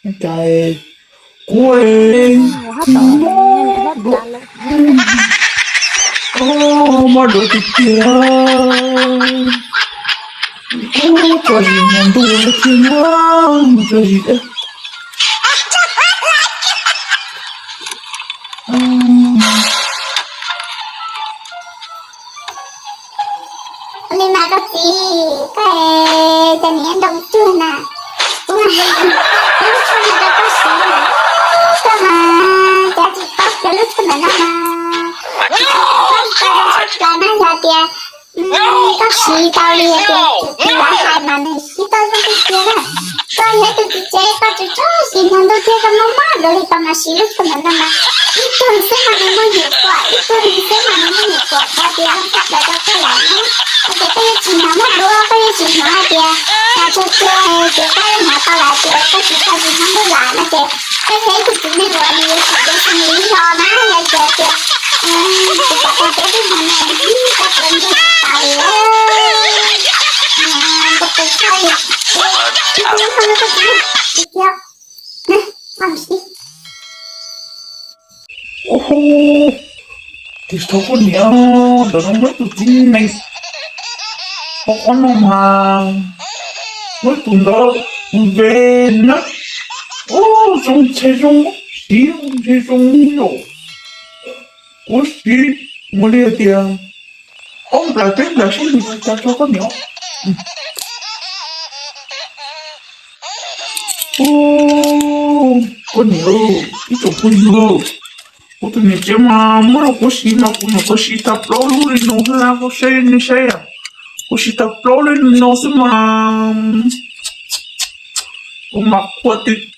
Cas kuv mob dua tiag tiag, kuv tso zis mus ntuj tiag, mus tso zis. Li mas koj txiv, koj cov niag ntoo cuag na, kuv mas lub tshuaj no rau koj siv na, koj mas cas tsis tau cov lub tshuaj ntawm no mas, koj tsis tau zoo tshaj plaws na, yog tias koj siv tau li tias kuv lam hais mas nws siv tau zoo tiag tiag na. Koj yog ib tug txiv tsev koj tsis txhob siv hmo ntuj thiab, koj mob mob dua li koj mas siv lub tshuaj ntawm no mas ib tug xwb mas nws muaj nyuam kuam, ib tug xwb mas nws muaj nyuam kuam, koj tias tshaj plaws rau koj lawm na. Ces koj yeej tsis hnov muaj dua, koj yeej tsis hnov hais tias, tso tseg, ces koj yeej hnov tau lawm tias koj tsis tau siv hmo ntuj lawm no ces koj yog ib tug txiv neej uas nws yuav tsum tau xeeb lis los na, yog tias, tus poj niam peb twb hnov nws ib koj tau ntuj tsis tau li, koj tus koj li, ib tug ib tug no koj txiv, tsis txiv, na, koj mus siv. Ub, tis thov koj niam, ntawm no muaj ib tug txiv neej, qhov qhov no mas muaj ib tug ntawd tus ve na. Ub, zoo ntshe zoo, siv zoo ntshe zoo li os. Kuv siv mus li hais tias ob nplas peb nplas seb nws puas tau tso koj niam. Ub, koj niam, ib tsoom phooj ywg, kuv tus niam tsev mas muab rau kuv siv mas kuv nyuam qhuav siv tag plaub lub li no xwb na, koj saib nej saib, kuv siv tag plaub lub li no xwb mas kuv mas quaj tiag tiag.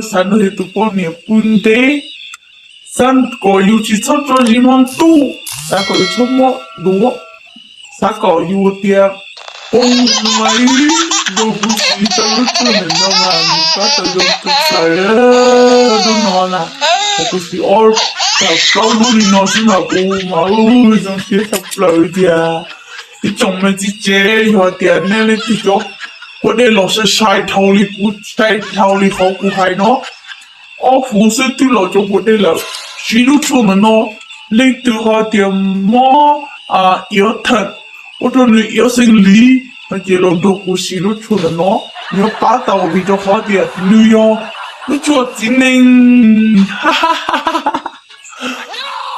Xav nrog yus tus poj niam pw ntev, xav kom yus tsis txhob tso zis hmo ntuj, xav kom yus txhob mob duav, xav kom yus tias poob mas ib ntus kuv siv tau lub tshuaj ntawm no mas nws pab tau zoo kawg plaws lub no na. Kuv siv ob tag plaub lub li no xwb mas kuv mas zoo siab tshaj plaws tiag. Ib tsoom me txiv tsev, yog tias nej leej twg cov pua dej los sai sai dhau li kuv, sai dhau li qhov kuv hais no, ob huv xwb twb los cov pua dej lawm, siv lub tshuaj ntawm no. Leej twg ho tias mob iav theem ua rau nws iav xeeb lis no ces los nrog kuv siv lub tshuaj ntawm no, nws yuav pab tau vim rau qhov tias nws yog lub tshuaj txiv neej.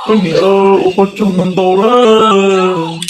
Koj niam, ua koj tsaug ntau ntau lawm.